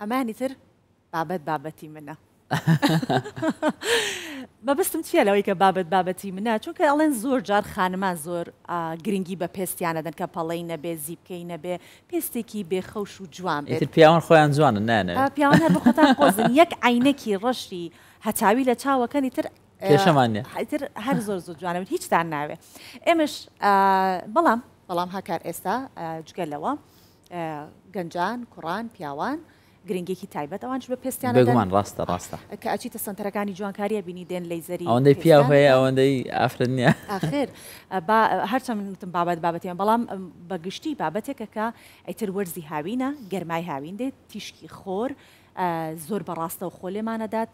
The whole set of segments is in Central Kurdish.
ئەمانی تر بابەت بابەتی منە. مەبەستم چییە لەوەی کە بابەت بابەتی منە چونکە ئەڵێن زۆر جار خانمان زۆر گرنگی بە پێستیان ئەدەن کە پەڵەی نەبێ زیپکەی نەبێ پێستێکی بێ خەوش و جوان بێت. ئیتر پیاوان خۆیان جوانن نایانەوێت. پیاوان هەر بە خۆتان قۆزن یەک عەینەکی ڕەشی هەتاوی لە چاوەکەن ئیتر کێشەمان نیە. ئیتر هەر زۆر زۆر جوانە بن هیچتان ناوێ ئێمەش بەڵام بەڵام هاکار ئێستا جگە لەوە گەنجان کوڕان پیاوان گرنگیەکی تایبەت ئەوانیش بە پێستیان ئەدەن. بێگومان ڕاستە ڕاستە. کە ئەچیتە سەنتەرەکانی جوانکاری ئەبینی دێن لەیزەری ئەوەندەی پیاو هەیە ئەوەندەی ئافرەت نییە. ئاخر با هەرچەند من وتم بابەت بابەتیان بەڵام بە گشتی بابەتێکە کە ئیتر وەرزی هاوینە گەرمای هاوین دێت تیشکی خۆر زۆر بە ڕاستەوخۆ لێمانەدات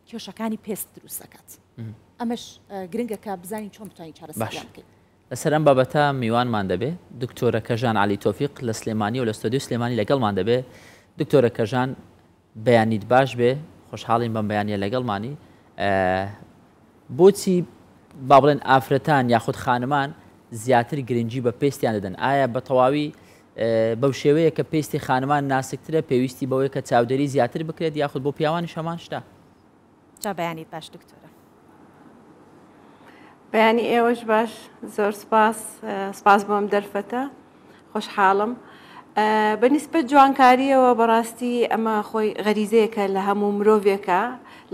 کێشەکانی پێست دروست دەکات ئەمەش گرنگە کە بزانین چۆن بتوانین چارەسەریان بکەین. لەسەر ئەم بابەتە میوانمان دەبێ دکتۆرە کەژان عەلی تۆفیق لە سلێمانی و لە ستۆدیۆی سلێمانی لەگەڵمان دەبێ. دکتۆرە کەژان بەیانیت باش بێ، خۆشحاڵین بەم بەیانیە لەگەڵمانی. بۆچی با بڵێن ئافرەتان یاخود خانمان زیاتر گرنگی بە پێستیان دەدەن؟ ئایا بە تەواوی بەو شێوەیە کە پێستی خانمان ناسکترە پێویستی بەوەیە کە چاودێری زیاتر بکرێت یاخود بۆ پیاوانیش هەمان شتە؟ جا بەیانیت باش دکتۆرە. بەیانی ئێوەش باش زۆر سپاس سپاس بۆ ئەم دەرفەتە خۆشحاڵم بە نیسبەت جوانکاریەوە بەڕاستی ئەمە خۆی غەریزەیەکە لە هەموو مرۆڤێکە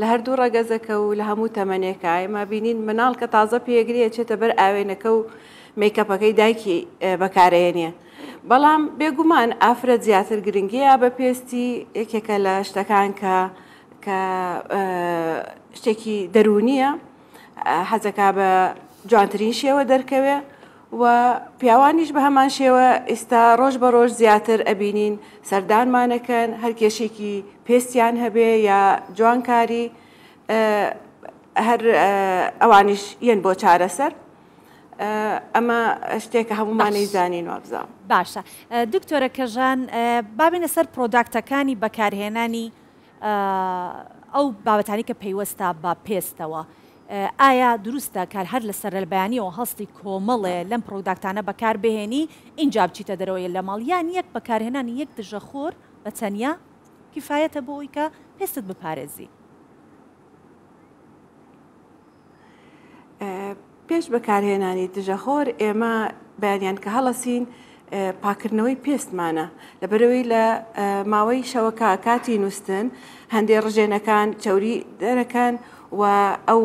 لە هەردوو ڕەگەزەکە و لە هەموو تەمەنێکە ئێمە بینین مناڵ کە تازە پێگرێ چێتە بەر ئاوێنەکە و مەیکەپەکەی دایکی بەکارەیەنێ بەڵام بێگومان ئافرەت زیاتر گرنگیە بە پێستی یەکێکە لە شتەکان کە کە شتێکی دەروونیە حەزەکا بە جوانترین شێوە دەرکەوێ و پیاوانیش بە هەمان شێوە ئیستا ڕۆژ بە ڕۆژ زیاتر ئەبینین سەردانمانەکەن هەر کێشێکی پێستیان هەبێ یا جوانکاری هەر ئەوانیش یەن بۆ چارەسەر ئەمە شتێکە هەمومانی زانین وابزانم. باشە دکتۆرە کەژان بابینە سەر product ەکانی بەکارهێنانی ئەو بابەتانەی کە پەیوەستە بە پێستەوە ئایا دروستە کار هەر لە سەرلەبەیانیەوە هەستی کۆمەڵێ لەم product انە بەکار بهێنی ئینجا بچیتە دەرەوە لە ماڵ یان یەک بەکارهێنانی یەک دژە خۆر بە تەنیا کیفایەتە بۆ ئەوی کە پێستت بپارێزی؟ پێش بەکارهێنانی دژەخۆر ئێمە بەیانیان کە هەڵەسین پاکردنەوەی پێستمانە لەبەرەوەی لە ماوەی شەوەکە کاتی نووستن هەندێ ڕژێنەکان چەوری دەرەکەن و ئەو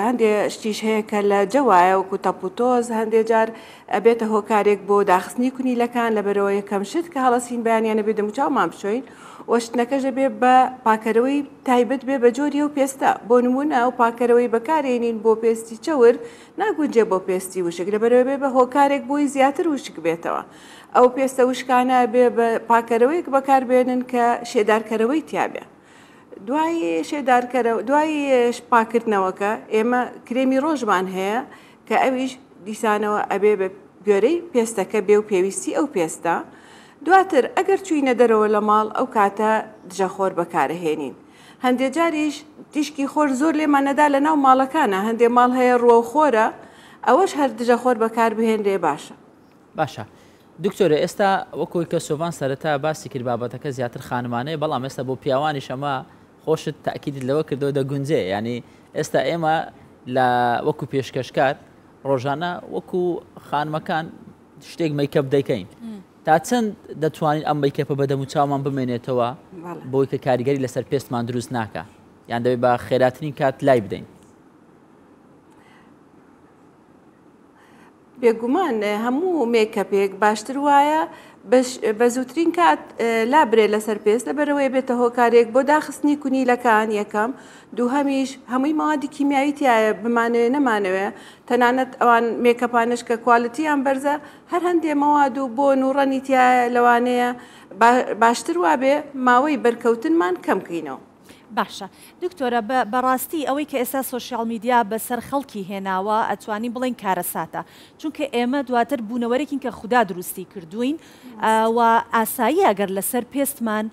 هەندێ شتیش هەیە کە لە جەوایە وەکو تەپ و تۆز هەندێ جار ئەبێتە هۆکارێک بۆ داخستنی کونیلەکان لەبەرەوە یەکەم شت کە هەڵەسین بەیانیانە بێ دەموچاومان بشۆین و شتنەکەش ئەبێ بە پاکەرەوەی تایبەت بێ بە جۆری ئەو پێستە بۆ نمونە ئەو پاکەرەوەی بەکارێنین بۆ پێستی چەور ناگونجێ بۆ پێستی وشک لەبەرەوە بێ بە هۆکارێک بۆی زیاتر وشک بێتەوە ئەو پێستە وشکانە بێ بە پاکەرەوەیەک بەکاربێنن کە شێدارکەرەوەی تیابێ دوای شێدارکەرەوە دوای پاکردنەوەکە ئێمە کرێمی ڕۆژمان هەیە کە ئەویش دیسانەوە ئەبێ بە گوێرەی پێستەکە بێ و پێویستی ئەو پێستە دواتر ئەگەر چوینە دەرەوە لە ماڵ ئەو کاتە دژەخۆر بەکارەهێنین هەندێ جاریش تیشکی خۆر زۆر لێمان نەدا لە ناو ماڵەکانە هەندێ ماڵ هەیە ڕووەو خۆرە ئەوەش هەر دژەخۆر بەکاربهێنرێ باشە. باشە دکتۆرە ئێستا وەکوی کە سۆڤان سەرەتا باسی کرد بابەتەکە زیاتر خانمانەیە بەڵام ئێستا بۆ پیاوانیش ئەمە خۆشت تاکیدت لەوە کردەوە دەگونجێ ینی ئێستا ئێمە لە وەکو پێشکەشکار ڕۆژانە وەکو خانمەکان شتێک مەیکەپ دەکەین تا چەند دەتوانین ئەم مەیکەپە بە دەم و چاومان بمێنێتەوە بۆی کە کاریگەری لەسەر پێستمان دروست ناکە یان دەبێت بە خێراترین کات لای بدەین. بێگومان هەموو مێکەپێک باشتر وایە بە زووترین کات لابرێ لەسەر پێست لەبەرئەوەی بێتە هۆکارێک بۆ داخستنی کونیلەکان یەکەم دووهەمیش هەمووی مەوادی کیمیاوی تایە بمانەوێ نەمانەوێ تەنانەت ئەوان مێکەپانش کە quality یان بەرزە هەر هەندێ مەواد و بۆن و ڕەنی تایە لەوانەیە باشتر وابێ ماوەی بەرکەوتنمان کەم کەینەوە. باشە دکتۆرە بە بەڕاستی ئەوەی کە ئێستا social media بەسەر خەڵکی هێناوە ئەتوانین بڵێین کارەساتە چونکە ئێمە دواتر بوونەوەرێکین کە خودا دروستی کردووین و ئاساییە ئەگەر لەسەر پێستمان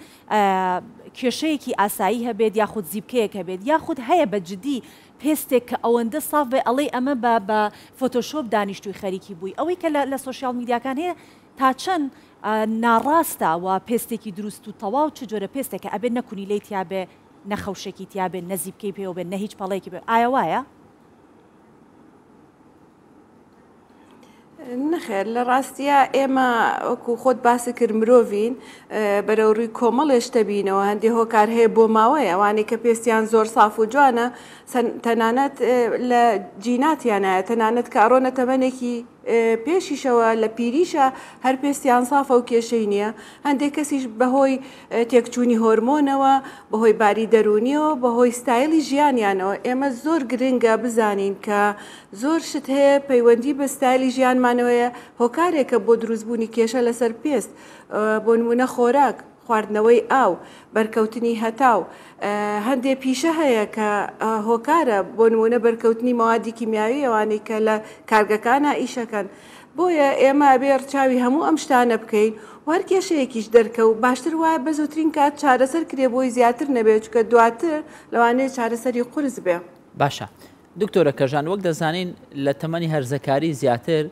کێشەیەکی ئاسایی هەبێت یاخود زیپکەیەک هەبێت یاخود هەیە بە جدی پێستێک کە ئەوەندە ساف بێ ئەڵێی ئەمە بە بە فۆتۆشۆپ دانیشتووی خەریکی بووی ئەوەی کە لە social media کان هەیە. تا چەند ناڕاستە و پێستێکی دروست و تەواو چ جۆرە پێستێکە ئەبێ نە کونیلەی تیابێ نە خەوشێکی تیابێ نە زیپکەی پێوە بێ نە هیچ پەڵەیەکی پێ ئایا وایە؟ نەخێر لە ڕاستیا ئێمە وەکو خۆت باست کرد مرۆڤین بەرەو ڕووی کۆمەڵێ شتە بینەوە هەندێ هۆکار هەیە بۆ ماوەیە ئەوانەی کە پێستیان زۆر ساف و جوانە تەنانەت لە جیناتیانایە تەنانەت کە ئەڕۆنە تەمەنێکی پێشیشەوە لە پیریشە هەر پێستیان سافە و کێشەی نییە، هەندێک کەسیش بەهۆی تێکچوونی هۆرمۆنەوە، بەهۆی باری دەروونیەوە، بەهۆی ستایلی ژیانیانەوە، ئێمە زۆر گرنگە بزانین کە زۆر شت هەیە پەیوەندی بە ستایلی ژیانمانەوەیە هۆکارێکە بۆ دروستبوونی کێشە لەسەر پێست، بۆ نموونە خۆراک، خواردنەوەی ئاو، بەرکەوتنی هەتاو، هەندێ پیشە هەیە کە هۆکارە بۆ نموونە بەرکەوتنی مەوادی کیمیاوی ئەوانەی کە لە کارگەکانا ئیشەکەن. بۆیە ئێمە ئەبێ ڕچاوی هەموو ئەم شتانە بکەین و هەر کێشەیەکیش دەرکەوت باشتر وایە بە زووترین کات چارەسەر کرێ بۆی زیاتر نەبێ چونکە دواتر لەوانەیە چارەسەری قورس بێ. باشە دکتۆرە کەژان وەک دەزانین لە تەمەنی هەرزەکاری زیاتر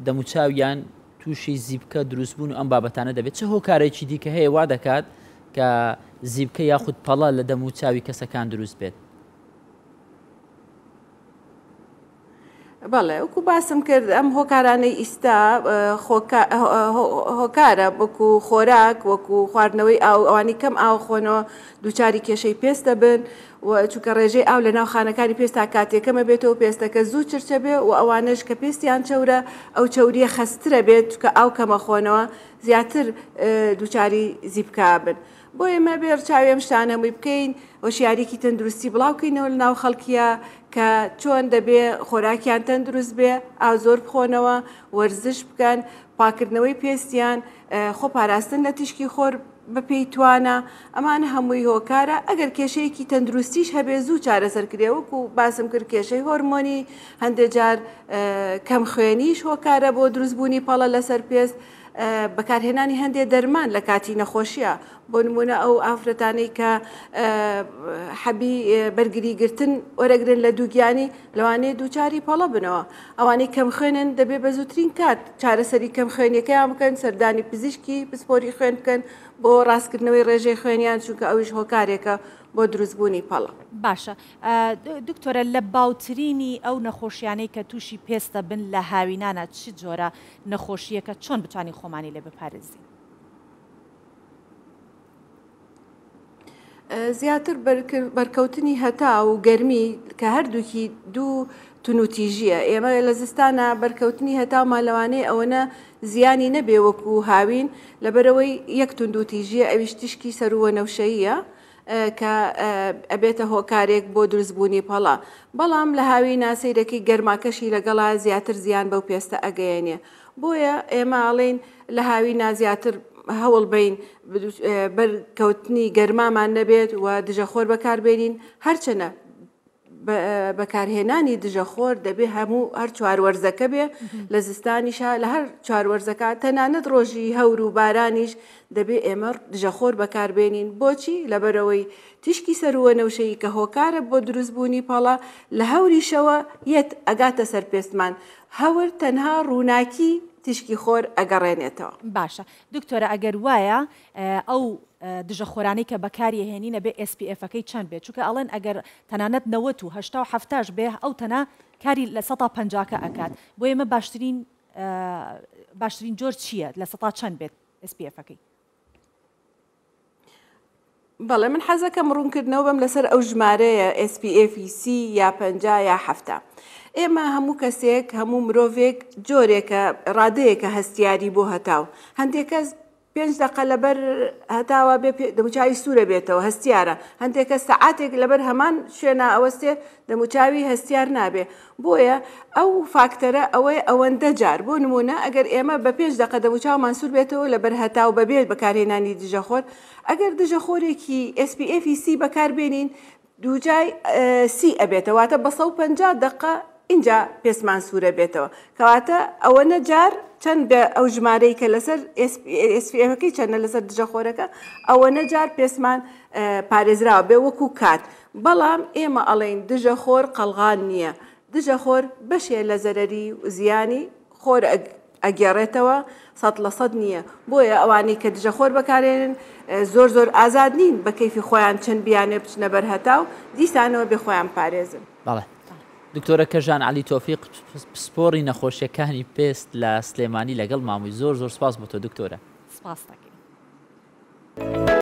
دەموچاویان تووشی زیپکە دروستبوون و ئەم بابەتانە دەبێت چ هۆکارێکی دیکە هەیە وا دەکات کە زیپکە یاخود پەڵە لە دەموچاوی کەسەکان دروست بێت؟ بەڵێ وەکو باسم کرد ئەم هۆکارانەی ئیستا هۆکارە وەکو خۆراک وەکو خواردنەوەی ئاو ئەوانی کەم ئاو خۆنەوە دووچاری کێشەی پێست دەبن و چونکە ڕێژەی ئاو لە ناو خانەکانی پێستا کاتێکەمە بێتەوە پێستەکە زوو چرچە بێ و ئەوانەش کە پێستیان چەورە ئەو چەوریە خەسترە بێت چونکە ئاو کەمە خۆنەوە زیاتر دووچاری زیپکا بن. بۆیە ئێمە بێ ڕچاوی ئەم شتانە هەمووی بکەین، هۆشیاریی تەندروستی بڵاو کەینەوە لە ناو خەڵکیا کە چۆن دەبێ خۆراکیان تەندروست بێ، ئاو زۆر بخۆنەوە، وەرزش بکەن، پاکردنەوەی پێستیان، خۆ پاراستن لە تیشکی خۆر بە پێی توانا، ئەمانە هەمووی هۆکارە، ئەگەر کێشەیەکی تەندروستیش هەبێ زوو چارەسەر کرێ وەکو باسم کرد کێشەی هۆرمۆنی، هەندێ جار کەم خوێنیش هۆکارە بۆ دروستبوونی پەڵە لەسەر پێست، بەکارهێنانی هەندێ دەرمان لە کاتی نەخۆشیە بۆ نمونە ئەو ئافرەتانەی کە حەبی بەرگری گرتن وەرەگرن لە دووگیانی لەوانەیە دووچاری پەڵە بنەوە ئەوانەی کەم خوێنن دەبێ بە زووترین کات چارەسەری کەم خوێنیەکەیان بکەن سەردانی پزیشکی پسپۆری خوێن بکەن بۆ ڕاستکردنەوەی ڕێژەی خوێنیان چونکە ئەویش هۆکارێکە بۆ دروستبوونی پەڵە. باشە دکتۆرە لە باوترینی ئەو نەخۆشیانەی کە تووشی پێست دەبن لە هاوینانە چ جۆرە نەخۆشییەکە چۆن بتوانین خۆمانی لێ بپارێزین؟ زیاتر بەرکەوتنی هەتاو و گەرمی کە هەردووکی دوو تونوتیژیە ئێمە لە زستانە بەرکەوتنی هەتاومان لەوانەیە ئەوەنە زیانی نەبێ وەکو هاوین لەبەرەوەی یەک توندوتیژیە ئەویش تیشکی سەرووە نەوشەییە کە ئەبێتە هۆکارێک بۆ دروستبوونی پەڵە بەڵام لە هاوینا سەیرەکەی گەرماکەشی لەگەڵا زیاتر زیان بەو پێستە ئەگەیەنێ بۆیە ئێمە ئەڵێین لە هاوینا زیاتر هەوڵ بەین بەر کەوتنی گەرمامان نەبێت و دژەخۆر بەکاربێنین هەرچەنە بەکارهێنانی دژەخۆر دەبێ هەموو هەر چوار وەرزەکە بێ لە زستانیشا لە هەر چوار وەرزەکە تەنانەت ڕۆژی هەور و بارانیش دەبێ ئێمە دژەخۆر بەکاربێنین بۆچی لەبەرەوەی تیشکی سەرووەنەوشەیی کە هۆکارە بۆ دروستبوونی پەڵە لە هەوریشەوە یەت ئەگاتە سەر پێستمان هەور تەنها ڕووناکی تیشکی خۆر ئەگەڕێنێتەوە. باشە دکتۆرە ئەگەر وایە ئەو دژە خۆرانەی کە بەکاری ئەهێنین ئەبێ SPF ەکەی چەند بێت چونکە ئەڵێن ئەگەر تەنانەت 90 و 80 و 70 بێ ئەو تەنە کاری لە سەتا پەنجاکە ئەکات بۆ ئێمە باشترین باشترین جۆر چییە لە سەتا چەند بێت SPF ەکەی؟ بەڵێ من حەزەکەم ڕوونکردنەوە بەم لەسەر ئەو ژمارەیە SPF سی یا 50 یا 70 ئێمە هەموو کەسێک هەموو مرۆڤێک جۆرێکە ڕادەیەکە هەستیاری بۆ هەتاو هەندێک کەس پێنج دەقە لەبەر هەتاوە بێ دەموچاوی سوورە بێتەوە هەستیارە هەندێک کەس سەعاتێک لەبەر هەمان شوێنە ئەوەستێ دەموچاوی هەستیار نابێ بۆیە ئەو فاکتەرە ئەوەیە ئەوەندە جار بۆ نمونە ئەگەر ئێمە بە پێنج دەقە دەموچاومان سوور بێتەوە لەبەر هەتاو بەبێ بەکارهێنانی دژەخۆر ئەگەر دژەخۆرێکی SPF سی بەکاربێنین دووجای سی ئەبێتە واتە بە 150 دەقە ئینجا پێستمان سوورە بێتەوە کەواتە ئەوەنە جار چەند بە ئەو ژمارەی کە لەسەر SPF ەکەی چەندە لەسەر دژەخۆرەکە ئەوەنە جار پێستمان پارێزراوە بێ وەکو کات بەڵام ئێمە ئەڵێین دژەخۆر قەڵغان نییە دژەخۆر بەشێ لە زەرەری و زیانی خۆر. ئەگێڕێتەوە 100% نییە. بۆیە ئەوانەی کە دژەخۆر بەکارێنن زۆر زۆر ئازاد نین بە کەیفی خۆیان چەند بیانێ بچنە بەر هەتاو دیسانەوە بێ خۆیان پارێزن. بەڵێ دکتۆرە کەژان عەلی تۆفیق پسپۆڕی نەخۆشیەکانی پێست لە سلێمانی لەگەڵ مامووی زۆر زۆر سپاس بۆ تۆ دکتۆرە. سپاس دەکەین.